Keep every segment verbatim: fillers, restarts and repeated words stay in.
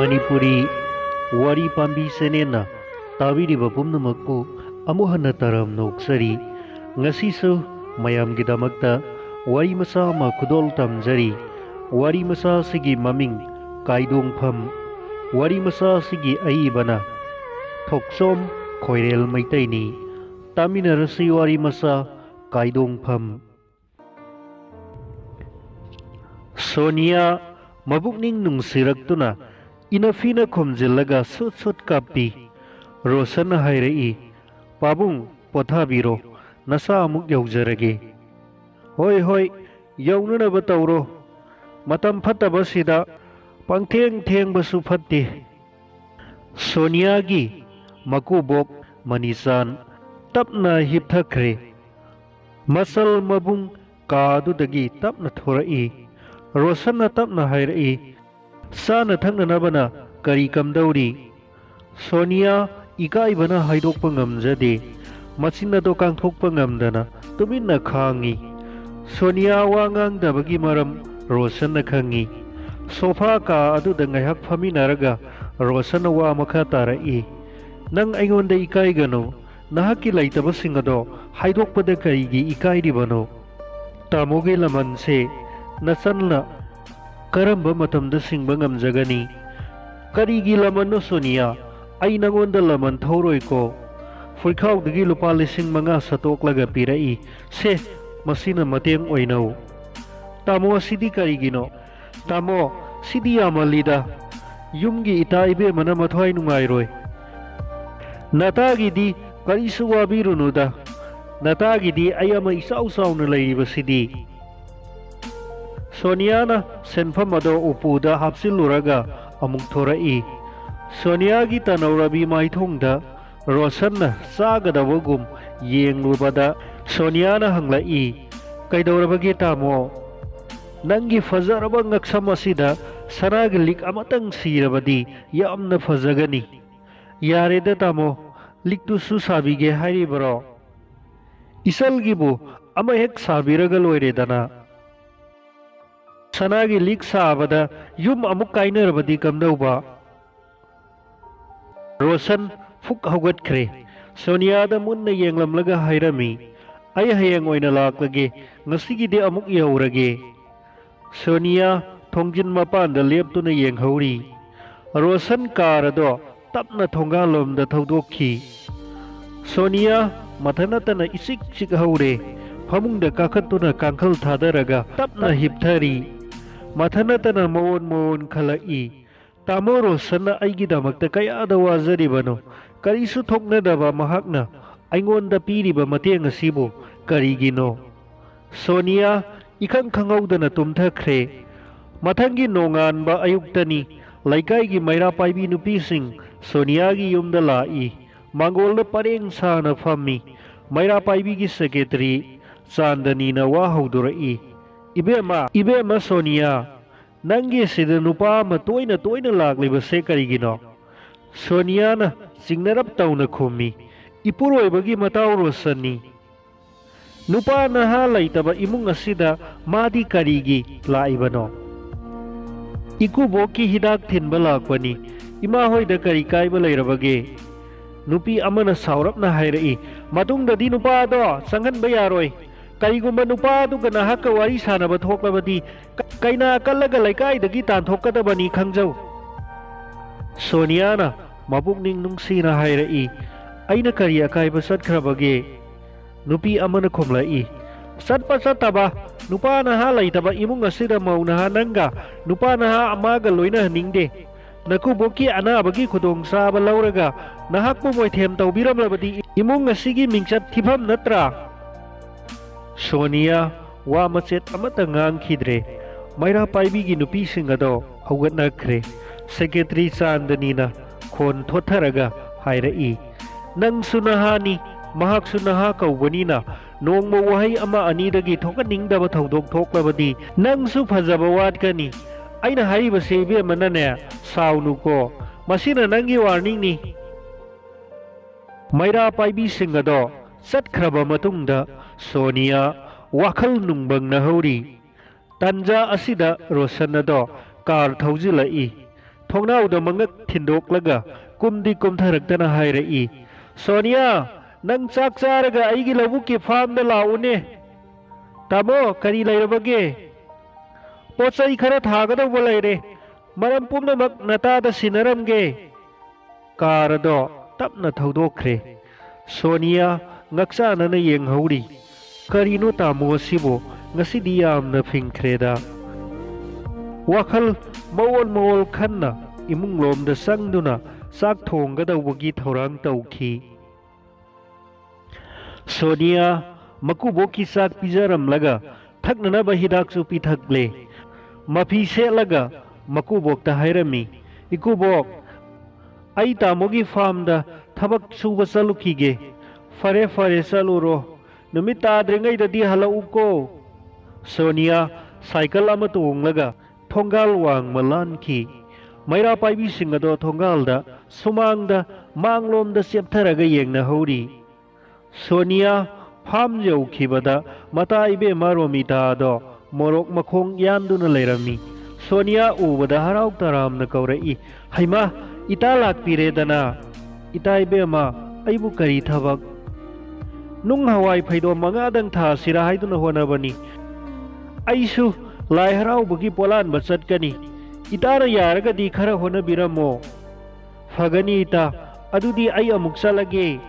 ꯃꯅꯤꯄꯨꯔꯤ ꯋꯥꯔꯤ ꯄꯥꯝꯕꯤ ꯆꯦꯅꯦꯜꯅ ꯇꯥꯕꯤꯔꯤꯕ ꯄꯨꯝꯅꯃꯛꯄꯨ ꯑꯃꯨꯛ ꯍꯟꯅ ꯇꯔꯥꯝꯅ ꯑꯣꯛꯆꯔꯤ꯫ ꯉꯁꯤꯁꯨ ꯃꯌꯥꯝꯒꯤꯗꯃꯛꯇ ꯋꯥꯔꯤ ꯃꯆꯥ ꯑꯃ ꯈꯨꯗꯣꯜ ꯇꯝꯖꯔꯤ꯫ ꯋꯥꯔꯤ ꯃꯆꯥ ꯑꯁꯤꯒꯤ ꯃꯃꯤꯡ ꯀꯥꯏꯗꯣꯡꯐꯝ꯫ ꯋꯥꯔꯤ ꯃꯆꯥ ꯑꯁꯤꯒꯤ ꯑꯏꯕꯅ ꯊꯣꯛꯆꯣꯝ ꯈꯣꯏꯔꯦꯜ ꯃꯩꯇꯩꯅꯤ꯫ ꯇꯥꯃꯤꯟꯅꯔꯁꯤ ꯋꯥꯔꯤ ꯃꯆꯥ ꯀꯥꯏꯗꯣꯡꯐꯝ꯫ ꯁꯣꯅꯤꯌꯥ ꯃꯕꯨꯛꯅꯤꯡ ꯅꯨꯡꯁꯤꯔꯛꯇꯨꯅ ꯏꯅꯐꯤꯅ ꯈꯨꯝꯖꯤꯜꯂꯒ ꯁꯨꯠ ꯁꯨꯠ ꯀꯥꯞꯄꯤ꯫ ꯔꯣꯁꯟꯅ ꯍꯥꯏꯔꯛꯏ, "ꯄꯥꯕꯨꯡ, ꯄꯣꯊꯥꯕꯤꯔꯣ, ꯅꯁꯥ ꯑꯃꯨꯛ ꯌꯧꯖꯔꯒꯦ꯫" "ꯍꯣꯏ, ꯍꯣꯏ, ꯌꯧꯅꯅꯕ ꯇꯧꯔꯣ꯫ ꯃꯇꯝ ꯐꯠꯇꯕꯁꯤꯗ ꯄꯪꯊꯦꯡ ꯊꯦꯡꯕꯁꯨ ꯐꯠꯇꯦ꯫" ꯁꯣꯅꯤꯌꯥꯒꯤ ꯃꯀꯨꯕꯣꯛ ꯃꯅꯤꯆꯥꯟ ꯇꯞꯅ ꯍꯤꯞꯊꯈ꯭ꯔꯦ꯫ ꯃꯆꯜ ꯃꯕꯨꯡ ꯀꯥ ꯑꯗꯨꯗꯒꯤ ꯇꯞꯅ ꯊꯣꯔꯛꯏ꯫ ꯔꯣꯁꯟꯅ ꯇꯞꯅ ꯍꯥꯏꯔꯛꯏ, "ꯆꯥꯅ ꯊꯛꯅꯅꯕꯅ ꯀꯔꯤ ꯀꯝꯗꯧꯔꯤ?" ꯁꯣꯅꯤꯌꯥ ꯏꯀꯥꯏꯕꯅ ꯍꯥꯏꯗꯣꯛꯄ ꯉꯝꯖꯗꯦ꯫ ꯃꯆꯤꯟ ꯑꯗꯣ ꯀꯥꯡꯊꯣꯛꯄ ꯉꯝꯗꯅ ꯇꯨꯃꯤꯟꯅ ꯈꯥꯡꯉꯤ꯫ ꯁꯣꯅꯤꯌꯥ ꯋꯥ ꯉꯥꯡꯗꯕꯒꯤ ꯃꯔꯝ ꯔꯣꯁꯟꯅ ꯈꯪꯉꯤ꯫ ꯁꯣꯐꯥ ꯀꯥ ꯑꯗꯨꯗ ꯉꯥꯏꯍꯥꯛ ꯐꯝꯃꯤꯟꯅꯔꯒ ꯔꯣꯁꯟꯅ ꯋꯥ ꯃꯈꯥ ꯇꯥꯔꯛꯏ, "ꯅꯪ ꯑꯩꯉꯣꯟꯗ ꯏꯀꯥꯏꯒꯅꯨ꯫ ꯅꯍꯥꯛꯀꯤ ꯂꯩꯇꯕꯁꯤꯡ ꯑꯗꯣ ꯍꯥꯏꯗꯣꯛꯄꯗ ꯀꯔꯤꯒꯤ ꯏꯀꯥꯏꯔꯤꯕꯅꯣ? ꯇꯥꯃꯣꯒꯤ ꯂꯃꯟꯁꯦ ꯅꯆꯟꯅ ꯀꯔꯝꯕ ꯃꯇꯝꯗ ꯁꯤꯡꯕ ꯉꯝꯖꯒꯅꯤ?" "ꯀꯔꯤꯒꯤ ꯂꯃꯟꯅꯣ ꯁꯣꯅꯤꯌꯥ? ꯑꯩ ꯅꯉꯣꯟꯗ ꯂꯃꯟ ꯊꯧꯔꯣꯏꯀꯣ꯫" ꯐꯨꯔꯤꯈꯥꯎꯗꯒꯤ ꯂꯨꯄꯥ ꯂꯤꯁꯤꯡ ꯃꯉꯥ ꯁꯠꯇꯣꯛꯂꯒ ꯄꯤꯔꯛꯏ꯫ "ꯁꯦ, ꯃꯁꯤꯅ ꯃꯇꯦꯡ ꯑꯣꯏꯅꯧ꯫" "ꯇꯥꯃꯣ, ꯑꯁꯤꯗꯤ ꯀꯔꯤꯒꯤꯅꯣ?" "ꯇꯥꯃꯣ, ꯁꯤꯗꯤ ꯌꯥꯝꯃꯜꯂꯤꯗ꯫ ꯌꯨꯝꯒꯤ ꯏꯇꯥ ꯏꯕꯦꯝꯃꯅ ꯃꯊ꯭ꯋꯥꯏ ꯅꯨꯡꯉꯥꯏꯔꯣꯏ꯫" "ꯅꯇꯥꯒꯤꯗꯤ ꯀꯔꯤꯁꯨ ꯋꯥꯕꯤꯔꯨꯅꯨꯗ꯫ ꯅꯇꯥꯒꯤꯗꯤ ꯑꯩ ꯑꯃ ꯏꯆꯥꯎ ꯆꯥꯎꯅ ꯂꯩꯔꯤꯕꯁꯤꯗꯤ꯫" ꯁꯣꯅꯤꯌꯥꯅ ꯁꯦꯟꯐꯝ ꯑꯗꯣ ꯎꯄꯨꯗ ꯍꯥꯞꯆꯤꯜꯂꯨꯔꯒ ꯑꯃꯨꯛ ꯊꯣꯔꯛꯏ꯫ ꯁꯣꯅꯤꯌꯥꯒꯤ ꯇꯅꯧꯔꯕꯤ ꯃꯥꯏꯊꯣꯡꯗ ꯔꯣꯁꯟꯅ ꯆꯥꯒꯗꯕꯒꯨꯝ ꯌꯦꯡꯂꯨꯕꯗ ꯁꯣꯅꯤꯌꯥꯅ ꯍꯪꯂꯛꯏ, "ꯀꯩꯗꯧꯔꯕꯒꯦ ꯇꯥꯃꯣ? ꯅꯪꯒꯤ ꯐꯖꯔꯕ ꯉꯛꯁꯝ ꯑꯁꯤꯗ ꯁꯅꯥꯒꯤ ꯂꯤꯛ ꯑꯃꯇꯪ ꯁꯤꯔꯕꯗꯤ ꯌꯥꯝꯅ ꯐꯖꯒꯅꯤ꯫" "ꯌꯥꯔꯦꯗ ꯇꯥꯃꯣ, ꯂꯤꯛꯇꯨꯁꯨ ꯁꯥꯕꯤꯒꯦ ꯍꯥꯏꯔꯤꯕꯔꯣ? ꯏꯆꯜꯒꯤꯕꯨ ꯑꯃ ꯍꯦꯛ ꯁꯥꯕꯤꯔꯒ ꯂꯣꯏꯔꯦꯗꯅ꯫" ꯁꯅꯥꯒꯤ ꯂꯤꯛ ꯁꯥꯕꯗ ꯌꯨꯝ ꯑꯃꯨꯛ ꯀꯥꯏꯅꯔꯕꯗꯤ ꯀꯝꯗꯧꯕ? ꯔꯣꯁꯟ ꯐꯨꯛ ꯍꯧꯒꯠꯈ꯭ꯔꯦ꯫ ꯁꯣꯅꯤꯌꯥꯗ ꯃꯨꯟꯅ ꯌꯦꯡꯂꯝꯂꯒ ꯍꯥꯏꯔꯝꯃꯤ, "ꯑꯩ ꯍꯌꯦꯡ ꯑꯣꯏꯅ ꯂꯥꯛꯂꯒꯦ, ꯉꯁꯤꯒꯤꯗꯤ ꯑꯃꯨꯛ ꯌꯧꯔꯒꯦ"꯫ ꯁꯣꯅꯤꯌꯥ ꯊꯣꯡꯖꯤꯟ ꯃꯄꯥꯟꯗ ꯂꯦꯞꯇꯨꯅ ꯌꯦꯡꯍꯧꯔꯤ꯫ ꯔꯣꯁꯟ ꯀꯥꯔ ꯑꯗꯣ ꯇꯞꯅ ꯊꯣꯡꯒꯥꯜꯂꯣꯝꯗ ꯊꯧꯗꯣꯛꯈꯤ꯫ ꯁꯣꯅꯤꯌꯥ ꯃꯊꯟ ꯅꯠꯇꯅ ꯏꯆꯤꯛ ꯆꯤꯛ ꯍꯧꯔꯦ꯫ ꯐꯃꯨꯡꯗ ꯀꯥꯈꯠꯇꯨꯅ ꯀꯥꯡꯈꯜ ꯊꯥꯗꯔꯒ ꯇꯞꯅ ꯍꯤꯞꯊꯔꯤ꯫ ꯃꯊꯟ ꯅꯠꯇꯅ ꯃꯑꯣꯟ ꯃꯑꯣꯟ ꯈꯜꯂꯛꯏ꯫ ꯇꯥꯃꯣ ꯔꯣꯁꯟꯅ ꯑꯩꯒꯤꯗꯃꯛꯇ ꯀꯌꯥꯗ ꯋꯥꯖꯔꯤꯕꯅꯣ꯫ ꯀꯔꯤꯁꯨ ꯊꯣꯛꯅꯗꯕ ꯃꯍꯥꯛꯅ ꯑꯩꯉꯣꯟꯗ ꯄꯤꯔꯤꯕ ꯃꯇꯦꯡ ꯑꯁꯤꯕꯨ ꯀꯔꯤꯒꯤꯅꯣ? ꯁꯣꯅꯤꯌꯥ ꯏꯈꯪ ꯈꯪꯍꯧꯗꯅ ꯇꯨꯝꯊꯈ꯭ꯔꯦ꯫ ꯃꯊꯪꯒꯤ ꯅꯣꯡꯉꯥꯟꯕ ꯑꯌꯨꯛꯇꯅꯤ꯫ ꯂꯩꯀꯥꯏꯒꯤ ꯃꯩꯔꯥ ꯄꯥꯏꯕꯤ ꯅꯨꯄꯤꯁꯤꯡ ꯁꯣꯅꯤꯌꯥꯒꯤ ꯌꯨꯝꯗ ꯂꯥꯛꯏ꯫ ꯃꯥꯡꯒꯣꯜꯗ ꯄꯔꯦꯡ ꯁꯥꯅ ꯐꯝꯃꯤ꯫ ꯃꯩꯔꯥ ꯄꯥꯏꯕꯤꯒꯤ ꯁꯦꯀ꯭ꯔꯦꯇꯔꯤ ꯆꯥꯟꯗꯅꯤꯅ ꯋꯥ ꯍꯧꯗꯣꯔꯛꯏ꯫ "ꯏꯕꯦꯝꯃ, ꯏꯕꯦꯝꯃ ꯁꯣꯅꯤꯌꯥ, ꯅꯪꯒꯤ ꯁꯤꯗ ꯅꯨꯄꯥ ꯑꯃ ꯇꯣꯏꯅ ꯇꯣꯏꯅ ꯂꯥꯛꯂꯤꯕꯁꯦ ꯀꯔꯤꯒꯤꯅꯣ?" ꯁꯣꯅꯤꯌꯥꯅ ꯆꯤꯡꯅꯔꯞ ꯇꯧꯅ ꯈꯨꯝꯃꯤ, "ꯏꯄꯨꯔꯣꯏꯕꯒꯤ ꯃꯇꯥꯎ ꯔꯣꯁꯟꯅꯤ꯫ ꯅꯨꯄꯥ ꯅꯍꯥ ꯂꯩꯇꯕ ꯏꯃꯨꯡ ꯑꯁꯤꯗ ꯃꯥꯗꯤ ꯀꯔꯤꯒꯤ ꯂꯥꯛꯏꯕꯅꯣ?" "ꯏꯀꯨꯕꯣꯛꯀꯤ ꯍꯤꯗꯥꯛ ꯊꯤꯟꯕ ꯂꯥꯛꯄꯅꯤ꯫ ꯏꯃꯥ ꯍꯣꯏꯗ ꯀꯔꯤ ꯀꯥꯏꯕ ꯂꯩꯔꯕꯒꯦ?" ꯅꯨꯄꯤ ꯑꯃꯅ ꯁꯥꯎꯔꯞꯅ ꯍꯥꯏꯔꯛꯏ, "ꯃꯇꯨꯡꯗꯗꯤ ꯅꯨꯄꯥꯗꯣ ꯆꯪꯍꯟꯕ ꯌꯥꯔꯣꯏ꯫ ꯀꯔꯤꯒꯨꯝꯕ ꯅꯨꯄꯥ ꯑꯗꯨꯒ ꯅꯍꯥꯛꯀ ꯋꯥꯔꯤ ꯁꯥꯟꯅꯕ ꯊꯣꯛꯂꯕꯗꯤ ꯀ-, ꯀꯩꯅꯥ ꯀꯜꯂꯒ ꯂꯩꯀꯥꯏꯗꯒꯤ ꯇꯥꯟꯊꯣꯛꯀꯗꯕꯅꯤ, ꯈꯪꯖꯧ"꯫ ꯁꯣꯅꯤꯌꯥꯅ ꯃꯄꯨꯛꯅꯤꯡ ꯅꯨꯡꯁꯤꯅ ꯍꯥꯏꯔꯛꯏ, "ꯑꯩꯅ ꯀꯔꯤ ꯑꯀꯥꯏꯕ ꯆꯠꯈ꯭ꯔꯕꯒꯦ?" ꯅꯨꯄꯤ ꯑꯃꯅ ꯈꯨꯝꯂꯛꯏ, "ꯆꯠꯄ ꯆꯠꯇꯕ, ꯅꯨꯄꯥ ꯅꯍꯥ ꯂꯩꯇꯕ ꯏꯃꯨꯡ ꯑꯁꯤꯗ ꯃꯧ ꯅꯍꯥ ꯅꯪꯒ ꯅꯨꯄꯥ ꯅꯍꯥ ꯑꯃꯒ ꯂꯣꯏꯅꯍꯟꯅꯤꯡꯗꯦ꯫ ꯅꯀꯨꯕꯣꯛꯀꯤ ꯑꯅꯥꯕꯒꯤ ꯈꯨꯗꯣꯡꯆꯥꯕ ꯂꯧꯔꯒ ꯅꯍꯥꯛꯄꯨ ꯃꯣꯏꯊꯦꯝ ꯇꯧꯕꯤꯔꯝꯂꯕꯗꯤ ꯏꯃꯨꯡ ꯑꯁꯤꯒꯤ ꯃꯤꯡꯆꯠ ꯊꯤꯐꯝ ꯅꯠꯇ꯭ꯔꯥ?" ꯁꯣꯅꯤꯌꯥ ꯋꯥ ꯃꯆꯦꯠ ꯑꯃꯠꯇ ꯉꯥꯡꯈꯤꯗ꯭ꯔꯦ꯫ ꯃꯩꯔꯥ ꯄꯥꯏꯕꯤꯒꯤ ꯅꯨꯄꯤꯁꯤꯡ ꯑꯗꯣ ꯍꯧꯒꯠꯅꯈ꯭ꯔꯦ꯫ ꯁꯦꯀ꯭ꯔꯦꯇꯔꯤ ꯆꯥꯟꯗꯅꯤꯅ ꯈꯣꯟ ꯊꯣꯠꯊꯔꯒ ꯍꯥꯏꯔꯛꯏ, "ꯅꯪꯁꯨ ꯅꯍꯥꯅꯤ, ꯃꯍꯥꯛꯁꯨ ꯅꯍꯥ ꯀꯧꯕꯅꯤꯅ ꯅꯣꯡꯃ ꯋꯥꯍꯩ ꯑꯃ ꯑꯅꯤꯗꯒꯤ ꯊꯣꯛꯍꯟꯅꯤꯡꯗꯕ ꯊꯧꯗꯣꯛ ꯊꯣꯛꯂꯕꯗꯤ ꯅꯪꯁꯨ ꯐꯖꯕ ꯋꯥꯠꯀꯅꯤ꯫ ꯑꯩꯅ ꯍꯥꯏꯔꯤꯕꯁꯦ ꯏꯕꯦꯝꯃꯅꯅꯦ, ꯁꯥꯎꯅꯨꯀꯣ꯫ ꯃꯁꯤꯅ ꯅꯪꯒꯤ ꯋꯥꯔꯅꯤꯡꯅꯤ"꯫ ꯃꯩꯔꯥ ꯄꯥꯏꯕꯤꯁꯤꯡ ꯑꯗꯣ ꯆꯠꯈ꯭ꯔꯕ ꯃꯇꯨꯡꯗ ꯁꯣꯅꯤꯌꯥ ꯋꯥꯈꯜ ꯅꯨꯡꯕꯪꯅ ꯍꯧꯔꯤ꯫ ꯇꯥꯟꯖꯥ ꯑꯁꯤꯗ ꯔꯣꯁꯟ ꯑꯗꯣ ꯀꯥꯔ ꯊꯧꯖꯤꯜꯂꯛꯏ꯫ ꯊꯣꯡꯅꯥꯎꯗ ꯃꯉꯛ ꯊꯤꯟꯗꯣꯛꯂꯒ ꯀꯨꯝꯗꯤ ꯀꯨꯝꯊꯔꯛꯇꯅ ꯍꯥꯏꯔꯛꯏ, "ꯁꯣꯅꯤꯌꯥ, ꯅꯪ ꯆꯥꯛ ꯆꯥꯔꯒ ꯑꯩꯒꯤ ꯂꯧꯕꯨꯛꯀꯤ ꯐꯥꯔꯝꯗ ꯂꯥꯛꯎꯅꯦ꯫" "ꯇꯥꯃꯣ, ꯀꯔꯤ ꯂꯩꯔꯕꯒꯦ?" "ꯄꯣꯠ ꯆꯩ ꯈꯔ ꯊꯥꯒꯗꯧꯕ ꯂꯩꯔꯦ꯫ ꯃꯔꯝ ꯄꯨꯝꯅꯃꯛ ꯅꯇꯥꯗ ꯁꯤꯟꯅꯔꯝꯒꯦ꯫" ꯀꯥꯔ ꯑꯗꯣ ꯇꯞꯅ ꯊꯧꯗꯣꯛꯈ꯭ꯔꯦ꯫ ꯁꯣꯅꯤꯌꯥ ꯉꯛꯆꯥꯅꯅ ꯌꯦꯡꯍꯧꯔꯤ꯫ "ꯀꯔꯤꯅꯣ ꯇꯥꯃꯣ ꯑꯁꯤꯕꯨ? ꯉꯁꯤꯗꯤ ꯌꯥꯝꯅ ꯐꯤꯡꯈ꯭ꯔꯦꯗ꯫" ꯋꯥꯈꯜ ꯃꯑꯣꯜ ꯃꯑꯣꯜ ꯈꯟꯅ ꯏꯃꯨꯡꯂꯣꯝꯗ ꯆꯪꯗꯨꯅ ꯆꯥꯛ ꯊꯣꯡꯒꯗꯧꯕꯒꯤ ꯊꯧꯔꯥꯡ ꯇꯧꯈꯤ꯫ ꯁꯣꯅꯤꯌꯥ ꯃꯀꯨꯕꯣꯛꯀꯤ ꯆꯥꯛ ꯄꯤꯖꯔꯝꯂꯒ ꯊꯛꯅꯅꯕ ꯍꯤꯗꯥꯛꯁꯨ ꯄꯤꯊꯛꯂꯦ꯫ ꯃꯐꯤ ꯁꯦꯠꯂꯒ ꯃꯀꯨꯕꯣꯛꯇ ꯍꯥꯏꯔꯝꯃꯤ, "ꯏꯀꯨꯕꯣꯛ, ꯑꯩ ꯇꯥꯃꯣꯒꯤ ꯐꯥꯔꯝꯗ ꯊꯕꯛ ꯁꯨꯕ ꯆꯠꯂꯨꯈꯤꯒꯦ꯫" "ꯐꯔꯦ, ꯐꯔꯦ, ꯆꯠꯂꯨꯔꯣ꯫ ꯅꯨꯃꯤꯠ ꯇꯥꯗ꯭ꯔꯤꯉꯩꯗꯗꯤ ꯍꯜꯂꯛꯎꯀꯣ꯫" ꯁꯣꯅꯤꯌꯥ ꯁꯥꯏꯀꯜ ꯑꯃ ꯇꯣꯡꯂꯒ ꯊꯣꯡꯒꯥꯜ ꯋꯥꯡꯃ ꯂꯥꯟꯈꯤ꯫ ꯃꯩꯔꯥ ꯄꯥꯏꯕꯤꯁꯤꯡ ꯑꯗꯣ ꯊꯣꯡꯒꯥꯜꯗ ꯁꯨꯃꯥꯡꯗ ꯃꯥꯡꯂꯣꯝꯗ ꯆꯦꯞꯊꯔꯒ ꯌꯦꯡꯅꯍꯧꯔꯤ꯫ ꯁꯣꯅꯤꯌꯥ ꯐꯥꯝ ꯌꯧꯈꯤꯕꯗ ꯃꯇꯥ ꯏꯕꯦꯝꯃ ꯔꯣꯃꯤꯇꯥꯗꯣ ꯃꯣꯔꯣꯛ ꯃꯈꯣꯡ ꯌꯥꯟꯗꯨꯅ ꯂꯩꯔꯝꯃꯤ꯫ ꯁꯣꯅꯤꯌꯥ ꯎꯕꯗ ꯍꯔꯥꯎ ꯇꯔꯥꯝꯅ ꯀꯧꯔꯛꯏ, "ꯍꯩꯃꯥ, ꯏꯇꯥ ꯂꯥꯛꯄꯤꯔꯦꯗꯅ꯫ ꯏꯇꯥ ꯏꯕꯦꯝꯃ, ꯑꯩꯕꯨ ꯀꯔꯤ ꯊꯕꯛ?" "ꯅꯨꯡ ꯍꯋꯥꯏ ꯐꯩꯗꯣꯝ ꯃꯉꯥꯗꯪ ꯊꯥꯁꯤꯔꯥ ꯍꯥꯏꯗꯨꯅ ꯍꯣꯠꯅꯕꯅꯤ꯫ ꯑꯩꯁꯨ ꯂꯥꯏ ꯍꯔꯥꯎꯕꯒꯤ ꯄꯣꯂꯥꯟꯕ ꯆꯠꯀꯅꯤ꯫ ꯏꯇꯥꯅ ꯌꯥꯔꯒꯗꯤ ꯈꯔ ꯍꯣꯠꯅꯕꯤꯔꯝꯃꯣ꯫" "ꯐꯒꯅꯤ ꯏꯇꯥ, ꯑꯗꯨꯗꯤ ꯑꯩ ꯑꯃꯨꯛ ꯆꯠꯂꯒꯦ꯫"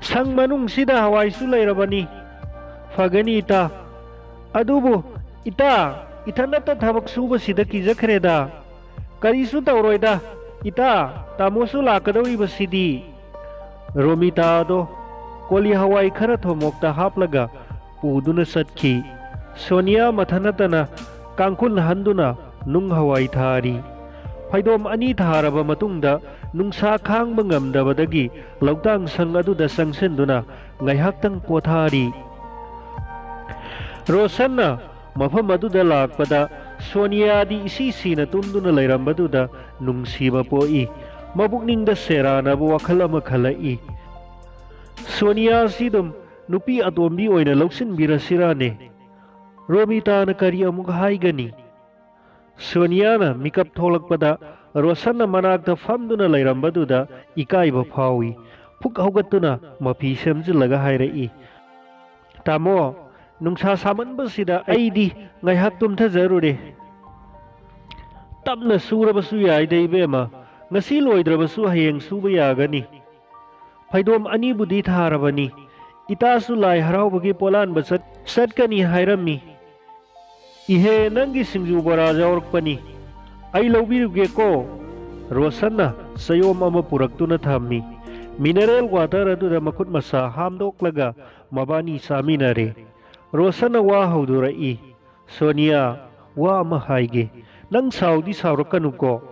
"ꯁꯪ ꯃꯅꯨꯡꯁꯤꯗ ꯍꯋꯥꯏꯁꯨ ꯂꯩꯔꯕꯅꯤ꯫" "ꯐꯒꯅꯤ ꯏꯇꯥ꯫ ꯑꯗꯨꯕꯨ ꯏꯇꯥ, ꯏꯊꯟꯅꯇ ꯊꯕꯛ ꯁꯨꯕꯁꯤꯗ ꯀꯤꯖꯈ꯭ꯔꯦꯗ꯫" "ꯀꯔꯤꯁꯨ ꯇꯧꯔꯣꯏꯗ ꯏꯇꯥ, ꯇꯥꯃꯣꯁꯨ ꯂꯥꯛꯀꯗꯧꯔꯤꯕꯁꯤꯗꯤ꯫" ꯔꯣꯃꯤꯇꯥꯗꯣ ꯀꯣꯂꯤ ꯍꯋꯥꯏ ꯈꯔ ꯊꯨꯝꯃꯣꯛꯇ ꯍꯥꯞꯂꯒ ꯄꯨꯗꯨꯅ ꯆꯠꯈꯤ꯫ ꯁꯣꯅꯤꯌꯥ ꯃꯊꯟ ꯅꯠꯇꯅ ꯀꯥꯡꯈꯨꯜ ꯍꯟꯗꯨꯅ ꯅꯨꯡ ꯍꯋꯥꯏ ꯊꯥꯔꯤ꯫ ꯐꯩꯗꯣꯝ ꯑꯅꯤ ꯊꯥꯔꯕ ꯃꯇꯨꯡꯗ ꯅꯨꯡꯁꯥ ꯈꯥꯡꯕ ꯉꯝꯗꯕꯗꯒꯤ ꯂꯧꯇꯥꯡ ꯁꯪ ꯑꯗꯨꯗ ꯆꯪꯁꯤꯟꯗꯨꯅ ꯉꯥꯏꯍꯥꯛꯇꯪ ꯄꯣꯊꯥꯔꯤ꯫ ꯔꯣꯁꯟꯅ ꯃꯐꯝ ꯑꯗꯨꯗ ꯂꯥꯛꯄꯗ ꯁꯣꯅꯤꯌꯥꯗꯤ ꯏꯁꯤ ꯁꯤꯅ ꯇꯨꯝꯗꯨꯅ ꯂꯩꯔꯝꯕꯗꯨꯗ ꯅꯨꯡꯁꯤꯕ ꯄꯣꯛꯏ꯫ ꯃꯕꯨꯛꯅꯤꯡꯗ ꯁꯦꯔꯥꯟꯅꯕ ꯋꯥꯈꯜ ꯑꯃ ꯈꯜꯂꯛꯏ꯫ "ꯁꯣꯅꯤꯌꯥꯁꯤ ꯑꯗꯨꯝ ꯅꯨꯄꯤ ꯑꯇꯣꯝꯕꯤ ꯑꯣꯏꯅ ꯂꯧꯁꯤꯟꯕꯤꯔꯁꯤꯔꯥꯅꯦ?" ꯔꯣꯃꯤꯇꯥꯅ ꯀꯔꯤ ꯑꯃꯨꯛ ꯍꯥꯏꯒꯅꯤ? ꯁꯣꯅꯤꯌꯥꯅ ꯃꯤꯀꯞ ꯊꯣꯛꯂꯛꯄꯗ ꯔꯣꯁꯟꯅ ꯃꯅꯥꯛꯇ ꯐꯝꯗꯨꯅ ꯂꯩꯔꯝꯕꯗꯨꯗ ꯏꯀꯥꯏꯕ ꯐꯥꯎꯏ꯫ ꯐꯨꯛ ꯍꯧꯒꯠꯇꯨꯅ ꯃꯐꯤ ꯁꯦꯝꯖꯤꯜꯂꯒ ꯍꯥꯏꯔꯛꯏ, "ꯇꯥꯃꯣ, ꯅꯨꯡꯁꯥ ꯁꯥꯃꯟꯕꯁꯤꯗ ꯑꯩꯗꯤ ꯉꯥꯏꯍꯥꯛ ꯇꯨꯝꯊꯖꯔꯨꯔꯦ꯫ ꯇꯞꯅ ꯁꯨꯔꯕꯁꯨ ꯌꯥꯏꯗ ꯏꯕꯦꯝꯃ, ꯉꯁꯤ ꯂꯣꯏꯗ꯭ꯔꯕꯁꯨ ꯍꯌꯦꯡ ꯁꯨꯕ ꯌꯥꯒꯅꯤ꯫ ꯐꯩꯗꯣꯝ ꯑꯅꯤꯕꯨꯗꯤ ꯊꯥꯔꯕꯅꯤ꯫ ꯏꯇꯥꯁꯨ ꯂꯥꯏ ꯍꯔꯥꯎꯕꯒꯤ ꯄꯣꯂꯥꯟꯕ ꯆꯠ-, ꯆꯠꯀꯅꯤ ꯍꯥꯏꯔꯝꯃꯤ꯫ ꯏꯍꯦ, ꯅꯪꯒꯤ ꯁꯤꯡꯖꯨ ꯕꯣꯔꯥ ꯌꯥꯎꯔꯛꯄꯅꯤ꯫ ꯑꯩ ꯂꯧꯕꯤꯔꯨꯒꯦꯀꯣ꯫" ꯔꯣꯁꯟꯅ ꯆꯌꯣꯝ ꯑꯃ ꯄꯨꯔꯛꯇꯨꯅ ꯊꯝꯃꯤ꯫ ꯃꯤꯅꯔꯦꯜ ꯋꯥꯇꯔ ꯑꯗꯨꯗ ꯃꯈꯨꯠ ꯃꯁꯥ ꯍꯥꯝꯗꯣꯛꯂꯒ ꯃꯕꯥꯅꯤ ꯆꯥꯃꯤꯟꯅꯔꯦ꯫ ꯔꯣꯁꯟꯅ ꯋꯥ ꯍꯧꯗꯣꯔꯛꯏ, "ꯁꯣꯅꯤꯌꯥ, ꯋꯥ ꯑꯃ ꯍꯥꯏꯒꯦ꯫ ꯅꯪ ꯁꯥꯎꯗꯤ ꯁꯥꯎꯔꯛꯀꯅꯨꯀꯣ꯫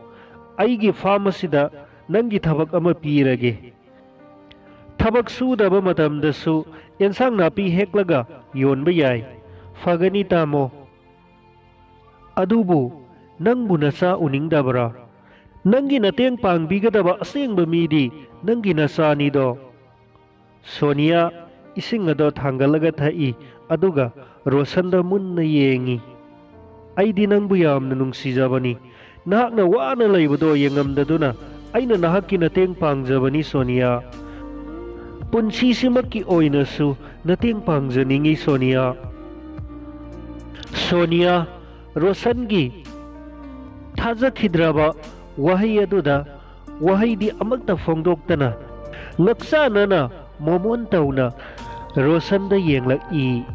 ꯑꯩꯒꯤ ꯐꯥꯝ ꯑꯁꯤꯗ ꯅꯪꯒꯤ ꯊꯕꯛ ꯑꯃ ꯄꯤꯔꯒꯦ꯫ ꯊꯕꯛ ꯁꯨꯗꯕ ꯃꯇꯝꯗꯁꯨ ꯑꯦꯟꯁꯥꯡ ꯅꯥꯄꯤ ꯍꯦꯛꯂꯒ ꯌꯣꯟꯕ ꯌꯥꯏ꯫ ꯐꯒꯅꯤ, ꯇꯥꯃꯣ꯫ ꯑꯗꯨꯕꯨ ꯅꯪꯕꯨ ꯅꯆꯥ ꯎꯅꯤꯡꯗꯕ꯭ꯔꯥ? ꯅꯪꯒꯤ ꯅꯇꯦꯡ ꯄꯥꯡꯕꯤꯒꯗꯕ ꯑꯁꯦꯡꯕ ꯃꯤꯗꯤ ꯅꯪꯒꯤ ꯅꯆꯥꯅꯤꯗꯣ꯫" ꯁꯣꯅꯤꯌꯥ ꯏꯁꯤꯡ ꯑꯗꯣ ꯊꯥꯡꯒꯠꯂꯒ ꯊꯛꯏ, ꯑꯗꯨꯒ ꯔꯣꯁꯟꯗ ꯃꯨꯟꯅ ꯌꯦꯡꯏ꯫ "ꯑꯩꯗꯤ ꯅꯪꯕꯨ ꯌꯥꯝꯅ ꯅꯨꯡꯁꯤꯖꯕꯅꯤ꯫ ꯅꯍꯥꯛꯅ ꯋꯥꯅ ꯂꯩꯕꯗꯣ ꯌꯦꯡꯉꯝꯗꯗꯨꯅ ꯑꯩꯅ ꯅꯍꯥꯛꯀꯤ ꯅꯇꯦꯡ ꯄꯥꯡꯖꯕꯅꯤ, ꯁꯣꯅꯤꯌꯥ꯫ ꯄꯨꯟꯁꯤꯁꯤꯃꯛꯀꯤ ꯑꯣꯏꯅꯁꯨ ꯅꯇꯦꯡ ꯄꯥꯡꯖꯅꯤꯡꯏ, ꯁꯣꯅꯤꯌꯥ꯫" ꯁꯣꯅꯤꯌꯥ ꯔꯣꯁꯟꯒꯤ ꯊꯥꯖꯈꯤꯗ꯭ꯔꯕ ꯋꯥꯍꯩ ꯑꯗꯨꯗ ꯋꯥꯍꯩꯗꯤ ꯑꯃꯠꯇ ꯐꯣꯡꯗꯣꯛꯇꯅ ꯉꯛꯆꯥꯅꯅ ꯃꯣꯃꯣꯟ ꯇꯧꯅ ꯔꯣꯁꯟꯗ ꯌꯦꯡꯂꯛꯏ꯫